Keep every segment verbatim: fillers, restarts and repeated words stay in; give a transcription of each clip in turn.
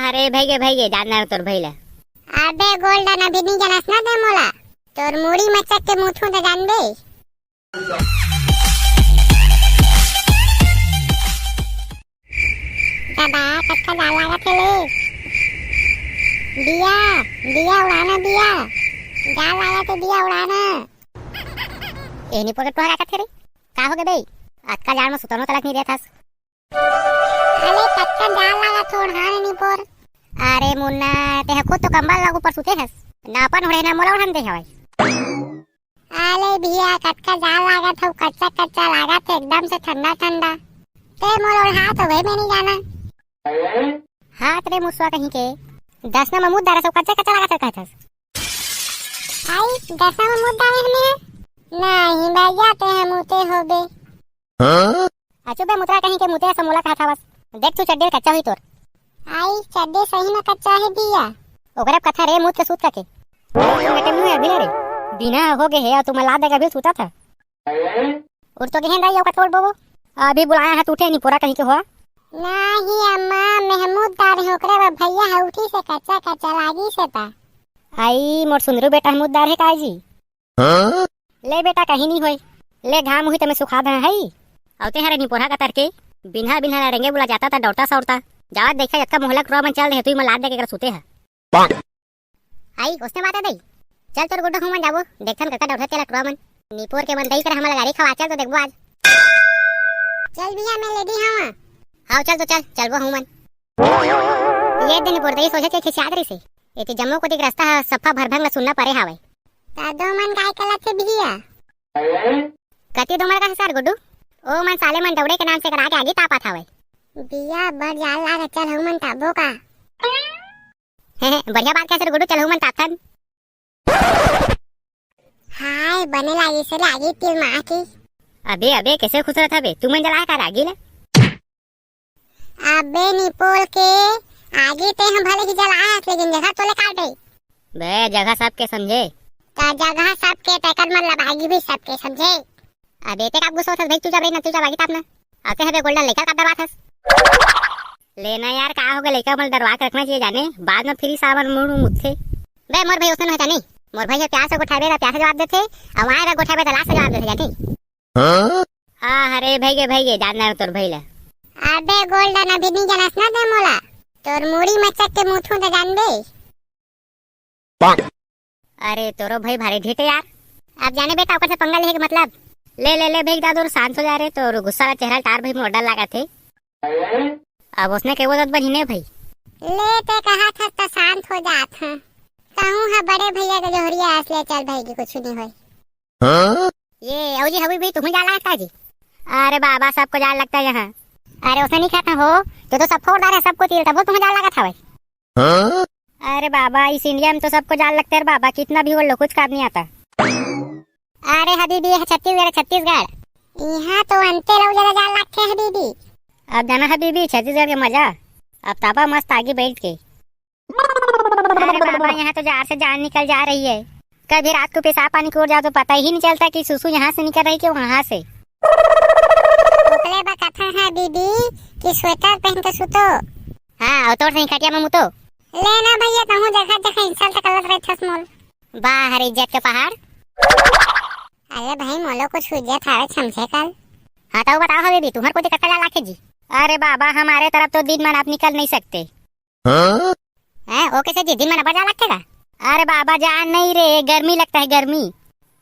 अरे भइगे, भइगे, जान ना तोर भई ला। अबे गोल्डन, अभी नहीं जानस ना ते मोला। तोर मुड़ी में चक के मुथू त जान दे। दादा, कतका जाड़ लागत हे ले। दिया, दिया उड़ाना दिया। जाड़ लागत हे, दिया उड़ाना। ए निपोर के टोहा का कथे रे? का हो गे बे? अतका जाड़ में सुतनो तलक नहीं देत हस। अले कतका जाड़ लागत हे, ओढ़ा ने निपोर। अरे मुन्ना, तेहा खुद तो कंबल ला ऊपर सुते हस। ना अपन ओढ़े ना मोला ओढ़न दे हवय। अले भैया, कतका जाड़ लागत हे, कच्चा कच्चा लागत हे, एकदम से ठंडा ठंडा। ते मोला ओढ़ा तो भाई मैं नहीं जाना। हाथ रे मुसवा कहीं के, दसना में मुत डारे से कच्चा कच्चा लागत हे कहत हस। आई, दसना में मुत डारे हमें है? नहीं भैया, ते हम मुते होबे। हाँ? अचु बे मुतरा कहीं के, मुते अस मोला कहत हवस। देख तू चड्डी कच्चा होई तोर। आई चड्डी सही में कच्चा हे भैया। ओकरे कथा रे मुत के सूत का के। बेटे मुंह अभी रे। बिना हो गे हे, तुम लाद देगा भी सूता था। उठ तो गए हैं दाई, यो कटोल बोबो। अभी बुलाया है तू उठे नहीं पूरा कहीं के हुआ। नहीं अम्मा, महमूद दार है ओकरे बा भैया है उठी से कच्चा कच्चा लागी से ता। आई मोर सुंदरू बेटा महमूद दार है काई जी। हाँ? ले बेटा, कहीं नहीं होय। ले घाम हुई त मैं सुखा दे हई। अउ ते हरे निपोरहा का तरके, बिन्हा बिन्हा ला रेंगे बुला जाता था डौटा सौरता। जावत देखा जतका मोहला टुरा मन चल रहे, तुई मन लाद दे के कर सुते है। आई, उसने बात है दई। चल तोर गुड्डू हमन जाबो, देखथन कतका डौटा तेला टुरा मन। निपोर के मन दई कर हमला गारी खवा, चल तो देखबो आज। चल भैया, मैं लेडी हूँ। हाँ, चल तो चल, चलबो हमन। ये दिन पुरतई सोचे के खिसियात रहिसे। एती जम्मो कोती के रस्ता ह सफा भरभंग ल सुनना परे हावय। त दो मन काय कलत हे भैया? कति दो मन का सर गुड्डू? ओ मन साले मन दौड़े के नाम से करा के आगी तापत हावय। भैया, बड़ जाड़ लागे, चल हमन ताबो का? बढ़िया बात कहे सर गुड्डू, चल हमन तापथन। हाय, बने लागिस हे, लागी तिल माँ की। अबे, अबे, कैसे खुसरत हबे? तू मन जलाए का आगी ले? अबे निपोल के, आगी ते हम भले ही जलाए हस, लेकिन जगह तोले काटे। बे, जगह सबके समझे। त जगह सबके, तेकर मतलब आगी भी सबके, समझे? अबे, ते का गुस्सा होथस भाई, चुपचाप रही ना, चुपचाप आगी ताप ना। आते हबे गोल्डन लेकर का दरवात हस। लेना यार, का हो गया, लइका मन डरवा के रखना चाहिए जाने, बाद में फिर सावन मुड़ मुड़थे। बे मोर भाई उसने नहीं जाने, मोर भाई ह प्यार से गोठाबे त प्यार से जवाब देथे, अउ आए ला गोठाबे त लाज से जवाब देथे जाने। हाँ? आ हरे भइगे भइगे, जान ना तोर भई ला। अबे गोल्डन, अभी नहीं जानस ना ते मोला, तोर मुड़ी में चक के मुथू त जान दे। अरे तोरो भाई भारी ढीठ हे यार। अब जाने बेटा, ओकर से पंगा लेहे के मतलब। ले ले ले भाई दादू, शांत हो जा रे, तोर गुस्सा ला चेहरा टार भाई मोर डर लागत हे। अब उसने के बोलत बहिने भाई। ले ते कहा था त शांत हो जात ह। कहूँ ह बड़े भैया के जोहरिया अस, ले चल भाई की कुछ नहीं होय। हाँ? ये अउ जी हबी भी तुम जा लागत का जी? अरे बाबा, सबको जाड़ लगता है यहाँ। अरे उसने नहीं खाता हो, तो तो सब फोड़ डारे सबको तिल, तब वो तुम्हें जाड़ लागत हवे। हाँ? अरे बाबा, इस इंडिया में तो सबको जाड़ लगता है रे बाबा, कितना भी बोल लो, कुछ काम नहीं आता। अरे हबीबी, ये छत्तीसगढ़, छत्तीसगढ़। यहाँ तो अंते लो जरा जाड़ लागते हबीबी। अब जाना हबीबी, छत्तीसगढ़ के मजा। अब तापा मस्त आगे बैठ के। अरे बाबा, यहाँ तो जार से जान निकल जा रही है। कभी रात को पेशाब पानी की ओर जाओ तो पता ही नहीं चलता कि सुसु यहाँ से निकल रही कि वहाँ से। ओकले बा कथा है दीदी कि स्वेटर पहन के सुतो। हाँ, और तोर सही खटिया में मुतो। ले ना भैया, कहूँ जगह जगह insult करत रहे छस मोल। बाहर इज्जत के पहाड़। अरे भाई, मोलो कुछ इज्जत आवे छमछे कल। हाँ, तो बताओ हो दीदी, तुम्हारे को दिक्कत क्या लाखे जी? अरे बाबा, हमारे तरफ तो दिन मन आप निकल नहीं सकते। हाँ? हैं, ओके से जी, दिन में नबर जा लगते का? अरे बाबा, जान नहीं रे, गर्मी लगता है, गर्मी।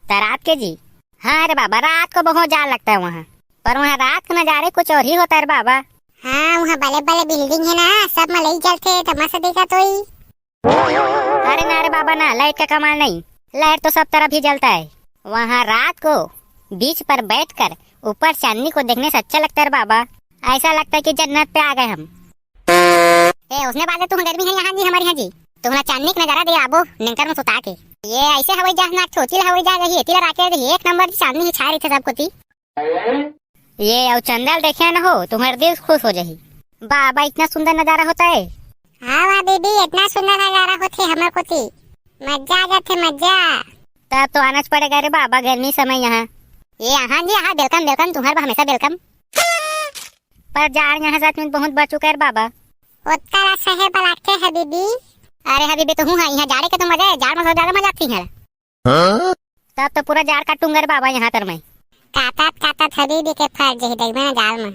तो रात के जी? हाँ रे बाबा, रात को बहुत जाड़ लगता है वहाँ, पर वहाँ रात के नजारे कुछ और ही होता है रे बाबा। हाँ, वहाँ बड़े बड़े building है ना, सब में लाइट जलते, तो मस्त देखा तो ही। अरे ना रे बाबा ना, लाइट का कमाल नहीं, लाइट तो सब तरफ ही जलता है। वहाँ रात को beach पर बैठकर ऊपर चांदनी को देखने से अच्छा लगता है रे बाबा, ऐसा लगता है कि जन्नत पे आ गए हम। ए, उसने बात है, तुम गर्मी है यहाँ जी, हमारे यहाँ जी। तुमला चांदनी के नजारा दे आबो, नेंकर में सुता के। ये ऐसे हवाई जहाज ना, छोटी हवाई जहाज रही, एती ला राखे रही, एक नंबर की चांदनी ही छाए रही थे सबको ती। ये अउ चंदा ल देखे न हो, तुम्हारे दिल खुश हो जाही। बाबा, इतना सुंदर नजारा होता है। हाँ वाह दीदी, इतना सुंदर नजारा होते हमर कोती। मजा आ जाते, मजा। तब तो आना च पड़ेगा रे बाबा, गर्मी समय यहाँ। ये हाँ जी, हाँ, welcome, welcome, तुम्हारे बा हमेशा welcome। पर जाड़ यहाँ सच में बहुत बढ़ चुका है रे बाबा। ओतका ला सहे बलाते हबीबी। अरे हबीबी, तो हूँ हा, इहाँ जाड़े के तो मजा हे, जाड़ में तो ज्यादा मजा आथे इहाँ। तब तो पूरा जाड़ काटूंगा रे बाबा इहाँ तर मैं। काटत काटत हबीबी के फंस जही देखबे ना जाल में।